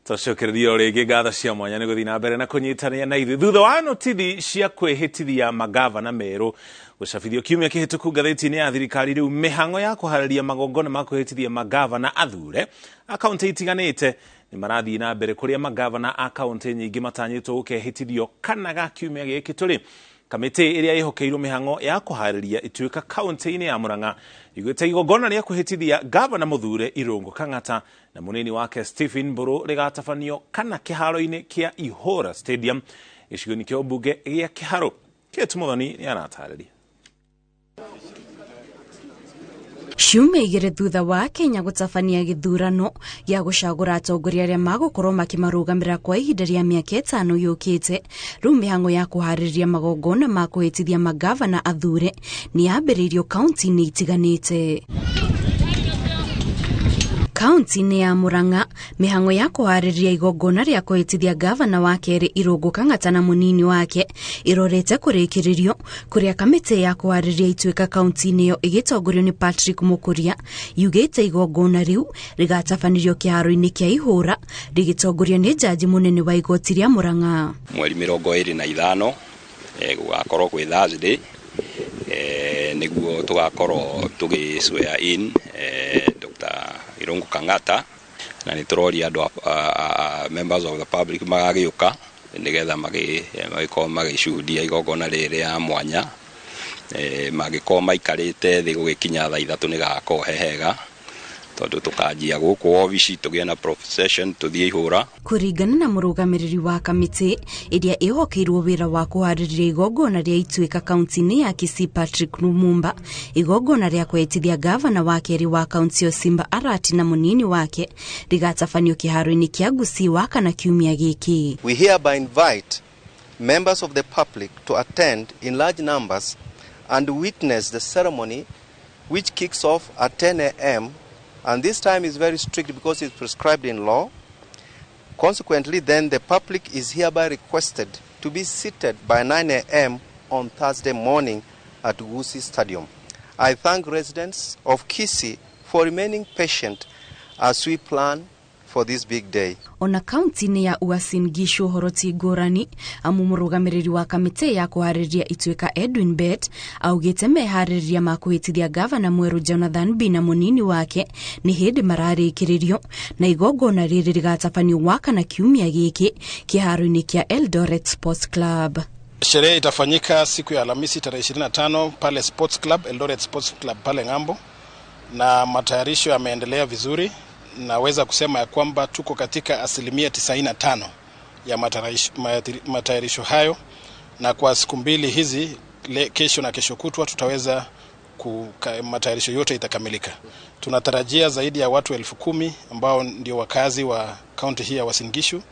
Twacokereria o rĩngĩ ngatho cia mwanya nĩ gũthiĩ na mbere na kũnyitanĩra na ithuĩ thutha wa notithi cia kwĩhĩtithia magavana merũ gũcabithio kiumia kĩhĩtũku ngathĩti-inĩ ya thirikari. Rĩu mĩhang'o ya kũharĩria magongona ma kwĩhĩtithia magavana athure a kaũntĩ itiganĩte nĩ marathiĩ na mbere, kũrĩa magavana a kaũntĩ nyingĩ matanyĩtwo gũkehĩtithio kana ga kiumia gĩkĩ tũrĩ. Kamĩtĩ ĩrĩa ĩhokeirwo mĩhang'o ya kũharĩria ituĩka kaũntĩ-inĩ ya Murang'a yugĩte igongona rĩa kwĩhĩtithia gavana mũthure Irũngũ Kang'ata na mũnini wake Stephen Mburu rĩgatabanio kana kĩharo-inĩ kĩa Ihũra Stadium gĩcigo-inĩ kĩa ũmbunge gĩa Kĩharũ. Kate Muthoni nĩ aratarĩria. Ciumia 2 thutha wa Kenya gũtabania gĩthurano gĩa gũcagũra atongoria arĩa magũkorwo makĩmarũgamĩrĩra kwa ihinda rĩa mĩaka 5 yũkĩte, rĩu mĩhang'o ya kũharĩrĩria magongona ma kwĩhĩtithia magavana athure nĩ yambĩrĩirio kaunti-inĩ itiganĩte. Kaunti-inĩ ya Murang'a, mĩhang'o ya kũharĩrĩria igongona rĩa kwĩhĩtithia gavana wa kerĩ Irũngũ Kang'ata na mũnini wake ĩrorete kũrĩkĩrĩrio, kũrĩa kamĩtĩ ya kũharĩrĩria ituĩka kaunti-inĩ ĩyo ĩgĩtongorio nĩ Patrick Mũkũria yugĩte igongona rĩu rĩgatabanĩrio kĩharo-inĩ kĩa Ihũra rĩgĩtongorio nĩ jaji mũnene wa igoti rĩa Murang'a. Mweri 25 gũgakorwo kwĩ Thursday, nĩguo tũgakorwo tũgĩ swear in Dr. Irũngũ Kang'ata, na nĩ tũroria andũ a members of the public magagĩũka nĩgetha magĩkorwo magĩcuhudia igongona rĩrĩ rĩa mwanya. Mangĩkorwo maikarĩte thĩ gũgĩkinya thaa 3 nĩ gagakorwo he hega, tondũ tũkanjia gũkũ obici tũgĩe na procession tũthiĩ Ihũra. Kũringana na mũrũgamĩrĩri wa kamĩtĩ ĩrĩa ĩhokeirwo wĩra wa kũharĩrĩria igongona rĩa ituĩka kaunti-inĩ ya Kisii Patrick Lumumba, igongona rĩa kwĩhĩtithia gavana wa kerĩ wa kaunti ĩyo Simba Arati na mũnini wake rĩgatabanio kĩharo-inĩ kĩa Gusii wa kana kiumia gĩkĩ. We hereby invite members of the public to attend in large numbers and witness the ceremony, which kicks off at 10 a.m. And this time is very strict because it's prescribed in law. Consequently, then, the public is hereby requested to be seated by 9 a.m. on Thursday morning at Gusii Stadium. I thank residents of Kisii for remaining patient as we plan for this big day. Ona kaunti-inĩ ya Uasin Gishu ũhoro ti ngũrani, amu mũrũgamĩrĩri wa kamĩtĩ ya kũharĩrĩria ituĩka Edwin Bett augĩte meharĩrĩria ma kwĩhĩtithia gavana mwerũ Jonathan B na mũnini wake nĩ hĩndĩ mararĩkĩrĩrio, na igongona rĩrĩ rĩgatabanio wakana kiumia gĩkĩ kĩharo-inĩ kĩa Eldoret Sports Club. Sherehe itafanyika siku ya Alhamisi tarehe 25 pale Sports Club, Eldoret Sports Club pale Ng'ambo, na matayarisho yameendelea vizuri. Naweza kusema ya kwamba tuko katika 95% ya matayarisho hayo, na kwa siku mbili hizi, kesho na kesho kutwa, tutaweza matayarisho yote itakamilika. Tunatarajia zaidi ya watu 10,000 ambao ndio wakazi wa kaunti hii ya Uasin Gishu.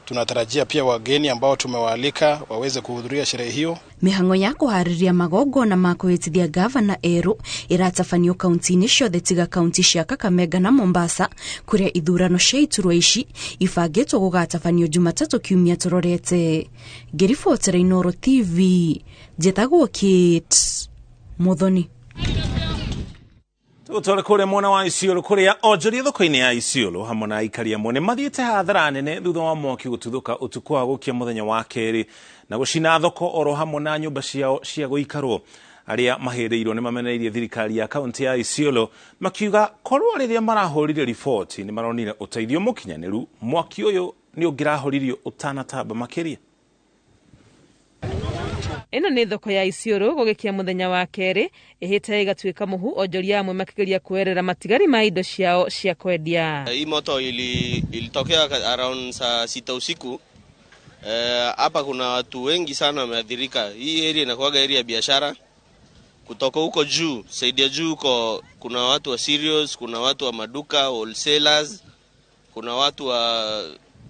Tunatarajia pia wageni ambao tumewaalika waweze kuhudhuria sherehe hiyo. Mĩhang'o ya kũharĩria magongona ma kwĩhĩtithia gavana erũ ĩratabanio kaunti-inĩ ciothe tiga kaunti cia Kakamega na Mombasa, kũrĩa ithurano cia iturwa ici ibangĩtwo gũgatabanio Jumatatũ kiumia tũrorete. Ngĩribotera Inooro TV, njĩtagwo Kate Muthoni. Tũgũtware kũrĩa mwena wa Isiolo, kũrĩa onjoria thoko-inĩ ya Isiolo hamwe na aikari amwe nĩ mathiĩte hathara nene thutha wa mwaki gũtuthũka ũtukũ wa gũkia mũthenya wa kerĩ na gũcina thoko oro hamwe na nyũmba ciao cia gũikarwo. Arĩa mahĩrĩirwo nĩ mameneirie thirikari ya kaunti ya Isiolo makiuga korwo rĩrĩa marahũrire riboti nĩ maronire ũteithio mũkinyanĩru, mwaki ũyũ nĩ ũngĩrahoririo ũtanatamba makĩria. Ĩno nĩ thoko ya Isiolo gũgĩkia mũthenya wa kerĩ ĩhĩte ĩgatuĩka mũhu, onjoria amwe makĩgeria kuerera matigari ma indo ciao cia kwendia. Hii moto ilitokea around saa 6 usiku. Hapa kuna watu wengi sana wameathirika. Hii area inakuwaga area ya biashara. Kutoka huko juu, side ya juu huko kuna watu wa serious, kuna watu wa maduka, wholesalers, kuna watu wa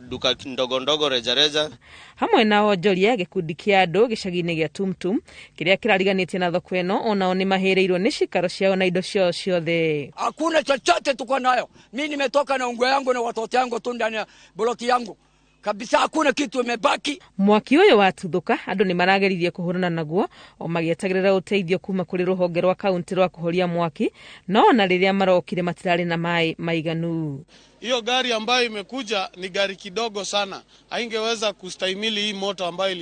duka ndogo ndogo rejareja. Hamwe na onjoria, gĩkundi kĩa andũ gĩcagi-inĩ gĩa Tumtum kĩrĩa kĩrariganĩtie na thoko ĩno onao nĩ mahĩrĩirwo nĩ cikaro ciao na indo ciao ciothe. Hakuna chochote tuko nayo. Mimi nimetoka na ungo yangu na watoto yangu tu ndani ya bloki yangu. Kabisa, hakuna kitu imebaki. Mwaki ũyũ watuthũka andũ nĩ marageririe kũhũrana naguo o magĩetagĩrĩra ũteithio kuma kũrĩ rũhonge rwa kaunti rwa kũhoria mwaki, no ona rĩrĩa marokire matirarĩ na maĩ maiganu. Hiyo gari ambayo imekuja ni gari kidogo sana, haingeweza kustahimili hii moto ambayo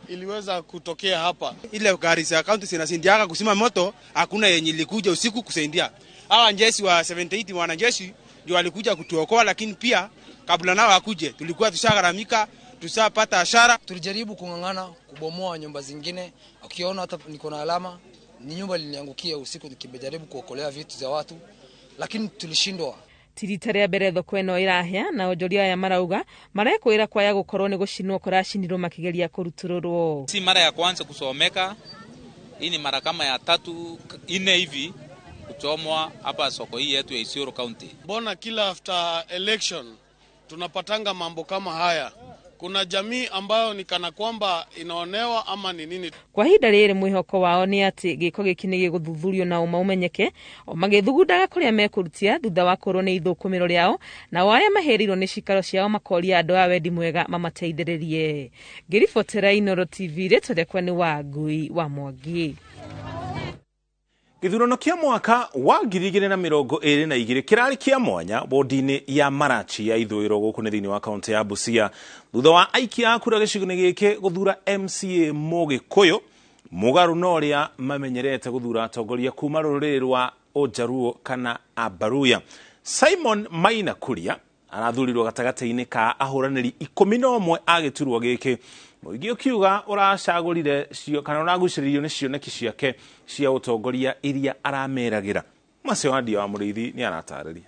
iliweza kutokea hapa. Ile gari za kaunti zinasindiaka kuzima moto, hakuna yenye ilikuja usiku kusaidia. Hawa jeshi wa 78 wanajeshi ndio walikuja kutuokoa, lakini pia kabla nao wakuje tulikuwa tushagharamika, tushapata hasara. Tulijaribu kung'ang'ana kubomoa nyumba zingine, ukiona hata niko na alama ni nyumba liliangukia usiku nikijaribu kuokolea vitu za watu, lakini tulishindwa. Ti rita rĩa mbere thoko ĩno ĩrahĩa, na onjoria aya marauga marekwĩra kwaya gũkorwo nĩ gũcinwo kũracinirwo makĩgeria kũrutũrũrwo. Si mara ya kwanza kusomeka, hii ni mara kama ya 3 4 hivi kuchomwa hapa soko hii yetu ya Isiolo County. Mbona kila after election tunapatanga mambo kama haya? Kuna jamii ambayo ni kana kwamba inaonewa ama ni nini? Kwa ihinda rĩrĩ mwĩhoko wao nĩ atĩ gĩko gĩkĩ nĩ gĩgũthuthurio na ũma ũmenyeke o magĩthugundaga kũrĩa mekũrutia thutha wa kũrwo nĩ ithũkũmĩro rĩao, nao arĩa mahĩrĩirwo nĩ cikaro ciao makoria andũ a wendi mwega mamateithĩrĩrie. Ngĩribotera Inooro TV, rĩtwa rĩakwa nĩ Wangui wa Mwangi. Gĩthurano kĩa mwaka wa 2022 kĩrarĩ kĩa mwanya wodi-inĩ ya Marachi ya ithũĩro gũkũ nĩ thĩinĩ wa kaunti ya Busia, thutha wa aikia a kura gĩcigo-inĩ gĩkĩ gũthura MCA Mũgĩkũyũ mũgarũ na ũrĩa mamenyerete gũthura atongoria kuma rũrĩrĩ rwa Ũnjaruo kana Abaruya. Simon Maina Kuria arathurirwo gatagatĩ-inĩ ka ahũranĩri 11 a gĩturwa gĩkĩ. Mũingĩ ũkiuga ũracagũrire cio kana ũragucĩrĩirio nĩ cioneki ciake cia ũtongoria iria arameragĩra. Macio Wandia wa Mũrĩithi nĩ aratarĩria.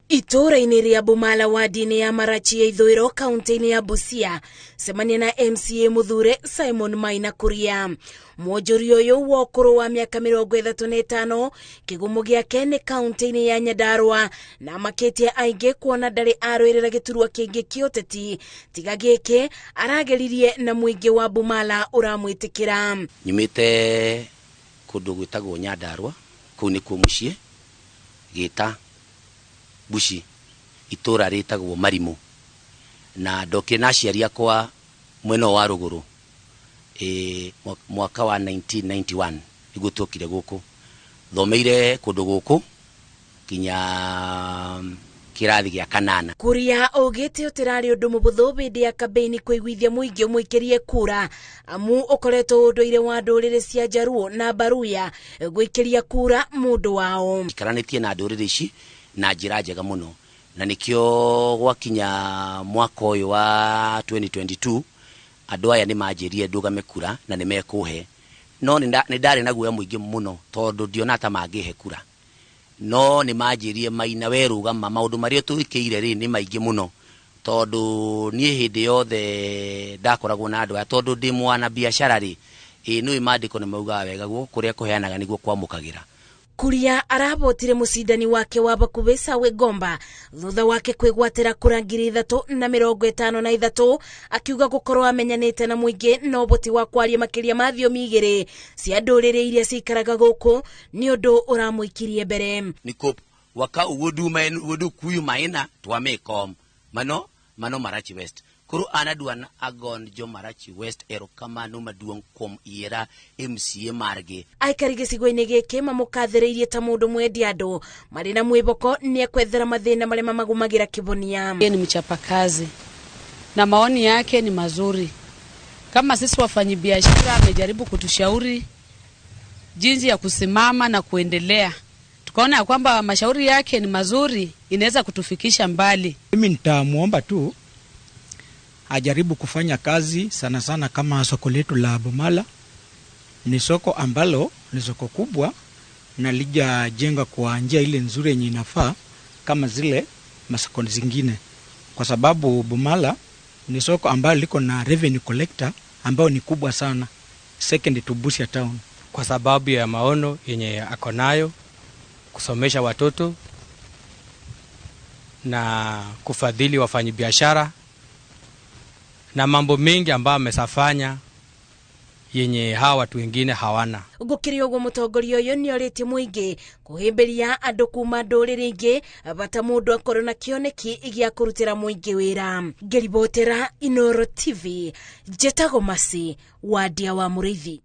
Itũũra-inĩ rĩa Bumala wadi-inĩ ya Marachi ya ithũĩro kaunti-inĩ ya Busia, cemania na MCA mũthure Simon Maina Kuria. Mwonjoria ũyũ wa ũkũrũ wa mĩaka 35, kĩgumo gĩake nĩ kaunti-inĩ ya Nyandarua, na amakĩtie aingĩ kuona ndarĩ arũĩrĩra gĩturwa kĩngĩ kĩa ũteti tiga gĩkĩ arageririe na mũingĩ wa Bumala ũramwĩtĩkĩra. Nyumĩte kũndũ gwĩtagwo Nyandarua, kũu nĩkuo mũciĩ, Gĩta Bushi, itũra rĩtagwo Marimũ, na ndokire na aciari akwa mwena wa rũgũrũ mwaka wa 1991 nĩguo tuokire gũkũ. Thomeire kũndũ gũkũ kinya kĩrathi gĩa kanana. Kuria augĩte ũtĩrarĩ ũndũ mũhũthũ hĩndĩ ya kambeini kũiguithia mũingĩ ũmũikĩrie kura, amu ũkoretwo ũndũire wa ndũrĩrĩ cia Njaruo na Baruya gwĩkĩria kura mũndũ wao. Ikaranĩtie na ndũrĩrĩ ici na njĩra njega mũno, na nĩkĩo gwakinya mwaka ũyũ wa 2022 andũ aya nĩ manjĩrire ndũgame kura na nĩ mekũhe, no nĩ ndarĩ na guoya mũingĩ mũno tondũ ndiona ta mangĩhe kura, no nĩ manjĩrire Maina we rũgama, maũndũ marĩa tũĩkĩire rĩ nĩ maingĩ mũno, tondũ niĩ hĩndĩ yothe ndakoragwo na andũ aya, tondũ ndĩ mwana biacara rĩ, nĩũĩ maandĩko nĩ maugaga wega guo kũrĩa kũheanaga nĩguo kwamũkagĩra. Kuria arahotire mũcindani wake wa bakuhĩ Sawe Gomba thutha wake kwĩgwatĩra kura 3,053, akiuga gũkorwo amenyanĩte na mũingĩ na ũhoti wa kwaria makĩria ma thiomi igĩrĩ cia ndũrĩrĩ iria cikaraga gũkũ nĩ ũndũ ũramũikirie mbere. Nikop waka wuodu kuyu Maina twame kom mano mano Marachi West koro an adwa agon jo Marachi West erokamano maduong' kuom yiera MCA margi. Aikari gĩcigo-inĩ gĩkĩ mamũkathĩrĩirie ta mũndũ mwendi andũ marĩ na mwĩhoko nĩ ekwethera mathĩna marĩa mamagũmagĩra kĩbonia. Yeye ni mchapakazi na maoni yake ni mazuri. Kama sisi wafanyibiashara amejaribu kutushauri jinsi ya kusimama na kuendelea. Tukaona kwamba mashauri yake ni mazuri, inaweza kutufikisha mbali. Mimi nitamuomba tu ajaribu kufanya kazi sana sana, kama soko letu la Bumala ni soko ambalo ni soko kubwa na lijajenga kwa njia ile nzuri yenye inafaa kama zile masoko zingine, kwa sababu Bumala ni soko ambalo liko na revenue collector ambao ni kubwa sana, second to Busia town. Kwa sababu ya maono yenye ako nayo kusomesha watoto na kufadhili wafanyibiashara na mambo mengi ambayo amesafanya Yenye hawa watu wengine hawana. Gukiri uguo mutongoria uyu ni oritie muingi kuhimbiria andu kuma nduriri ingi bata mundu akorwo na kioneki gia kurutira muingi wira. Ngiribotera Inoro TV, njetagwo Masi Wandia wa Muriithi.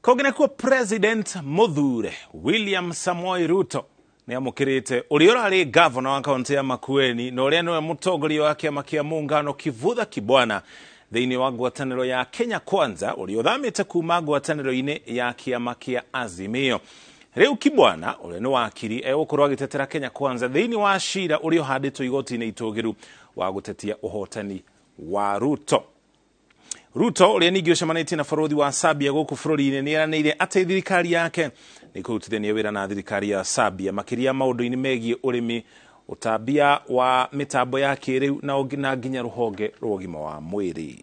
Konginekuo President Muthure William Samoei Ruto nĩ amũkĩrĩte ũrĩa ũrarĩ gavana wa kaunti ya Makueni na ũrĩa nĩwe mũtongoria wa kĩama kĩa muungano Kivutha Kibwana thĩinĩ wa ngwatanĩro ya Kenya Kwanza ũrĩa ũthamĩte kuma ngwatanĩro-inĩ ya kĩama kĩa Azimio. Rĩu Kibwana ũrĩa nĩ wakiri egũkorwo agĩtetera Kenya Kwanza thĩinĩ wa cira ũrĩa ũhandĩtwo igoti-inĩ itũgĩru wa gũtetia ũhotani wa Ruto. Ruto ũrĩa ningĩ ũcemanĩtie na bũrũri wa Serbia gũkũ bũrũri-inĩ nĩ eranĩire atĩ thirikari yake nĩ kũrutithania wĩra na thirikari ya Serbia makĩria maũndũ-inĩ megiĩ ũrĩmi, ũtambia wa mĩtambo ya kĩrĩu na nginya rũhonge rwa ũgima wa mwĩrĩ.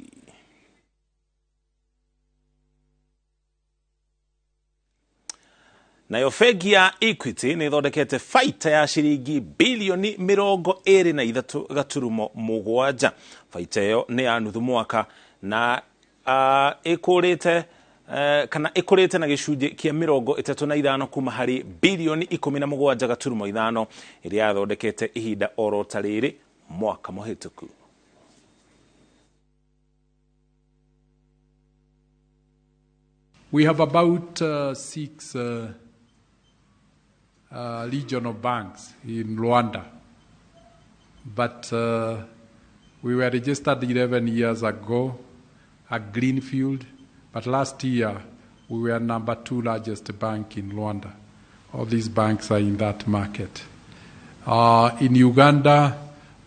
Nayo bengi ya Equity nĩ ĩthondekete baita ya ciringi bilioni 23.7. Baita ĩyo nĩ ya nuthu mwaka na ĩkũrĩte kana ĩkũrĩte na gĩcunjĩ kĩa 35 kuma harĩ bilioni 17.5 ĩrĩa yathondekete ihinda oro ta rĩrĩ mwaka mũhĩtũku. We have about 6 regional banks in Rwanda, but we were registered 11 years ago at Greenfield, but last year we were number 2 largest bank in Rwanda. All these banks are in that market. In Uganda,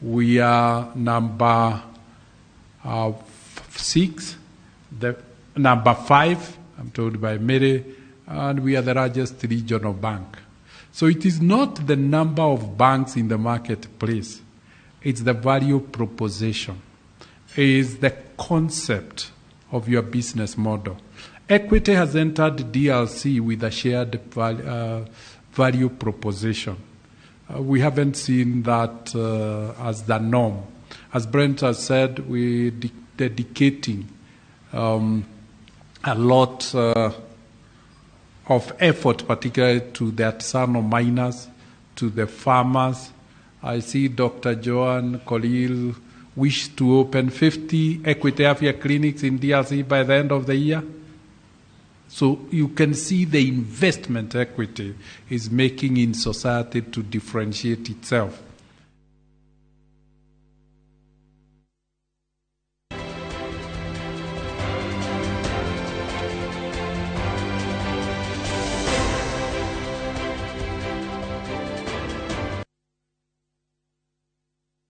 we are number 6, the number 5, I'm told by Mary, and we are the largest regional bank. So it is not the number of banks in the marketplace, it's the value proposition, it is the concept of your business model. Equity has entered DRC with a shared value proposition. We haven't seen that as the norm. As Brent has said, we're dedicating a lot of effort, particularly to the artisanal miners, to the farmers. I see Dr. Joan Kolil wish to open 50 Equity Afya clinics in DRC by the end of the year. So you can see the investment Equity is making in society to differentiate itself.